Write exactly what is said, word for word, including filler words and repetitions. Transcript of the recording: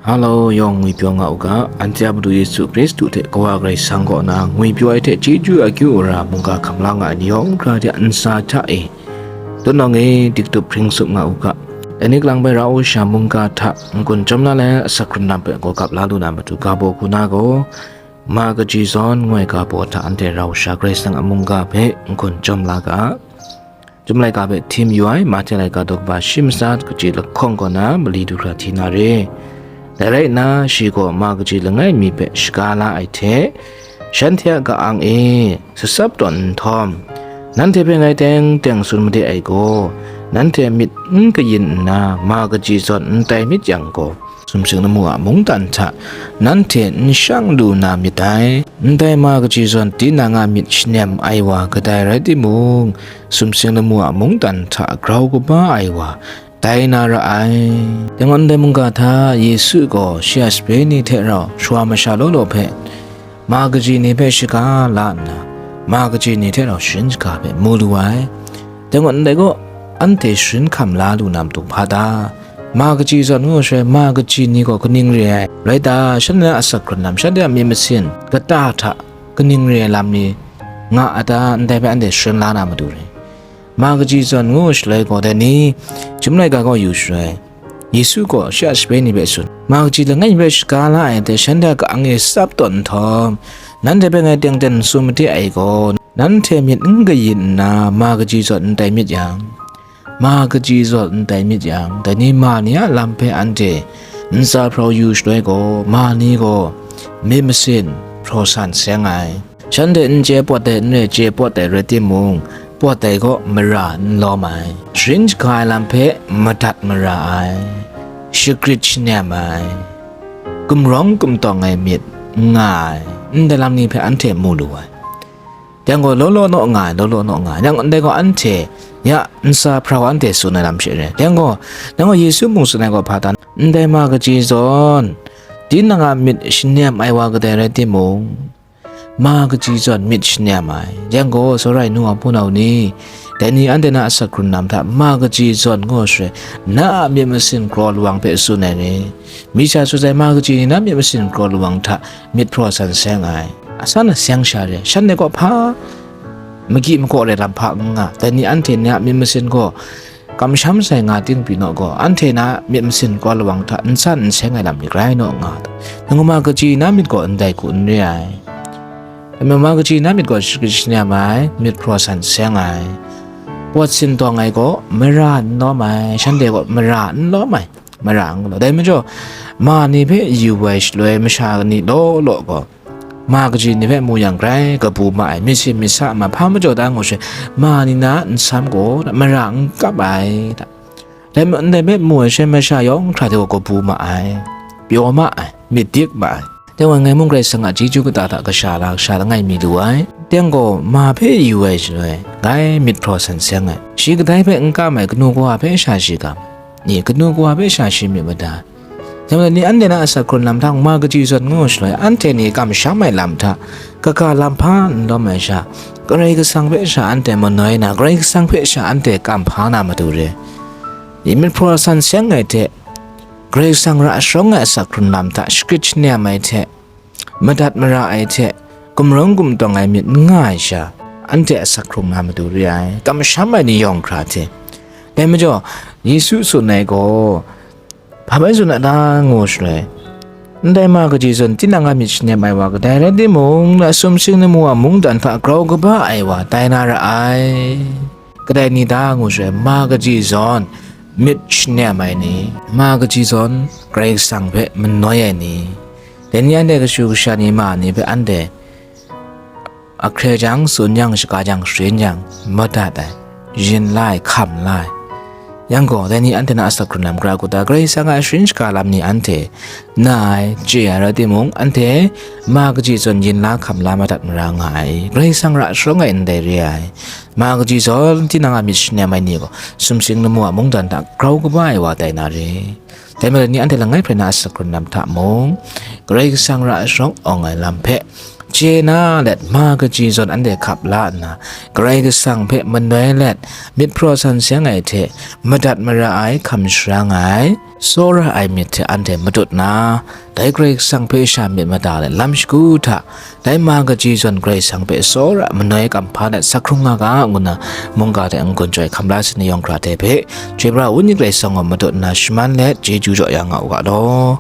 Halo, yawng ngwipyaw nga u ga, anhte a Madu Yesu Hkristu hte Kawa Karai Kasang kaw na ngwipyaw ai hte chyeju akyu ara mungga hkam la nga ai ni yawng hkra hte a ntsa hta e, tutnawng e diktup hpring tsup nga u ga. Dai ni kalang bai rau sha mungga hta n-gun chyawm la ai asak hkrun lam hpe gaw gap la lu na matu ga baw hku na gaw, Ma kaji zawn ngu ai ga baw hta anhte rau sha Karai Kasang a mungga hpe n-gun chyawm la ga. Chyum laika hpe htim yu ai, Mahte laika daw kaba shi matsat, kaji lahkawng kaw na mali du hkra hti na re. Dai rai nna, shi gaw ma kaji langai mi hpe shaga la ai hte, shanhte a ka-ang e, satsap tawn nhtawm, nanhte hpe ngai teng teng tsun made ai gaw, nanhte myit n kayin nna, ma kaji zawn n tai myit yang gaw, sumsing lamu a mungdan hta nanhte n shang lu na myit dai. Ndai ma kaji zawn tinang a myit shanem ai wa kadai rai timung, sumsing lamu a mungdan hta grau kaba ai wa, tai na ra ai. Dai gaw ndai mungga hta Yesu gaw shi a sape ni hte rau shawa masha law law hpe, ma kaji ni hpe shaga la nna, ma kaji ni hte rau sharin shaga hpe mu lu ai. Dai gaw ndai gaw, anhte sharin hkam la lu na matu hpa ta? Ma kaji zawn ngu shaloi, ma kaji ni gaw kaning re ai? Rai ta, shanhte a asak hkrun lam, shanhte a myit masin kata hta kaning re ai lam ni nga a ta? Ndai hpe anhte sharin la na matu re. Ma kaji zawn ngu shaloi gaw, dai ni, chyum laika gaw yu shaloi, Yesu gaw shi a sape ni hpe tsun, ma kaji langai mi hpe shaga la ai hte shanhte a ka-ang e tsap tawn nhtawm, nanhte hpe ngai teng teng tsun made ai gaw, nanhte myit n kayin nna, ma kaji zawn n tai myit yang, ma kaji zawn n tai myit yang, dai ni ma ni a lam hpe anhte ntsa hprau yu shaloi gaw, ma ni gaw myit masin hpraw san seng ai. Shanhte n chye pawt ai, n re chye pawt ai rai timung, pawt ai gaw mara n lawm ai, sharin shaga ai lam hpe madat mara ai, shagrit shanem ai, gumrawng gumtawng ai myit n nga ai, ndai lam ni hpe anhte mu lu ai. Dai gaw law law naw nga ai, law law naw nga ai. Yang ndai gaw anhte ya ntsa hprau anhte tsun ai lam she re. Dai gaw, dai gaw Yesu mung tsun ai gaw hpa ta? Ndai ma kaji zawn, tinang a myit shanem ai wa kadai rai timung, ma kaji zawn myit shanem ai. Yang gaw, tsawra ai nu wa hpunau ni, dai ni anhte na asak hkrun lam hta ma kaji zawn ngu shaloi, na a myit masin kraw lawang hpe tsun ai ni, mi sha tsun ai, ma kaji ni na myit masin kraw lawang hta myit hpraw san seng ai. Asan a seng sha re, shanhte gaw hpa magi makaw re lam hpa n nga, dai ni anhte ni a myit masin gaw kamsham sai nga ting pyi naw gaw, anhte na myit masin kraw lawang hta n san n seng ai lam ni grai naw nga ta? Nang ma kaji na myit gaw ndai hku n re ai. Dai majaw ma kaji na myit gaw shagrit shanem ai, myit hpraw san seng ai, pawt sindawng ai gaw mara n lawm ai, shanhte gaw mara n lawm ai, mara n galaw. Dai majaw, ma ni hpe yu ai shaloi masha ni law law gaw, ma kaji ni hpe mu yang grai kabu ma ai, myit sin myit sa ma, hpa majaw da ngu shaloi, ma ni na nsam gaw mara n kap ai ta? Dai ma, ndai hpe mu ai shaloi masha yawng hkra hte gaw kabu ma ai, pyaw ma ai, myit dik ma ai. Dai wa ngai mung Karai Kasang a chyeju kata hta kasha la kasha langai mi lu ai. Teng gaw ma hpe yu ai shaloi, ngai myit hpraw san seng ai. Shi kadai hpe n kam ai, kanu kawa hpe sha shi kam? Ni kanu kawa hpe sha shi myit mada? Dai majaw ni anhte na asak hkrun lam hta ma kaji zawn ngu shaloi, anhte ni kamsham ai lam hta, kaga lam hpa n lawm ai sha, Karai Kasang hpe sha anhte manoi na, Karai Kasang hpe sha anhte kam hpa na matu re. Ni myit hpraw san seng ai hte, Karai Kasang ra sharawng ai asak hkrun lam hta shagrit shanem ai hte, madat mara ai hte, gumrawng gumtawng ai myit n nga ai sha, anhte asak hkrung na matu re ai, kamsham ai ni yawng hkra hte. Dai majaw, Yesu tsun ai gaw, hpa bai tsun a ta ngu shaloi, ndai ma kaji zawn tinang a myit shanem ai wa kadai rai timung, na sumsing lamu a mungdan hta grau kaba ai wa tai na ra ai. Kadai ni ta ngu shaloi, ma kaji zawn myit shanem ai ni, ma kaji zawn Karai Kasang hpe manoi ai ni, dai ni anhte kashu kasha ni ma ni hpe anhte ahkre jang, tsun yang, shaga jang, sharin yang, madat ai, yin la ai, hkam la ai. Yang gaw, dai ni anhte na asak hkrun lam gara kut ta? Karai Kasang a sharin shaga lam ni anhte na ai, chye ai rai timung, anhte ma kaji zawn yin la hkam la madat mara nga ai, Karai Kasang ra sharawng ai ndai re ai. Ma kaji zawn tinang a myit shanem ai ni gaw, sumsing lamu a mungdan hta grau kaba ai wa tai na re. Dai majaw ni anhte langai hprai na asak hkrun lam hta mung, Karai Kasang ra sharawng awng ai lam hpe chye na let ma kaji zawn anhte hkap la nna, Karai Kasang hpe manoi let myit hpraw san seng ai hte madat mara ai hkam sharang ai, tsawra ai myit hte anhte matut na, dai Karai Kasang hpe sha myit mada let lam shagu hta, dai ma kaji zawn Karai Kasang hpe tsawra manoi kamhpa let sa hkrung nga ga, ngu nna mungga hte n-gun chyoi hkam la sai ni yawng hkra hte hpe, chyoi pra Wenyi Karai Kasang gaw matut nna shaman let chyeju jaw ya nga u ga law.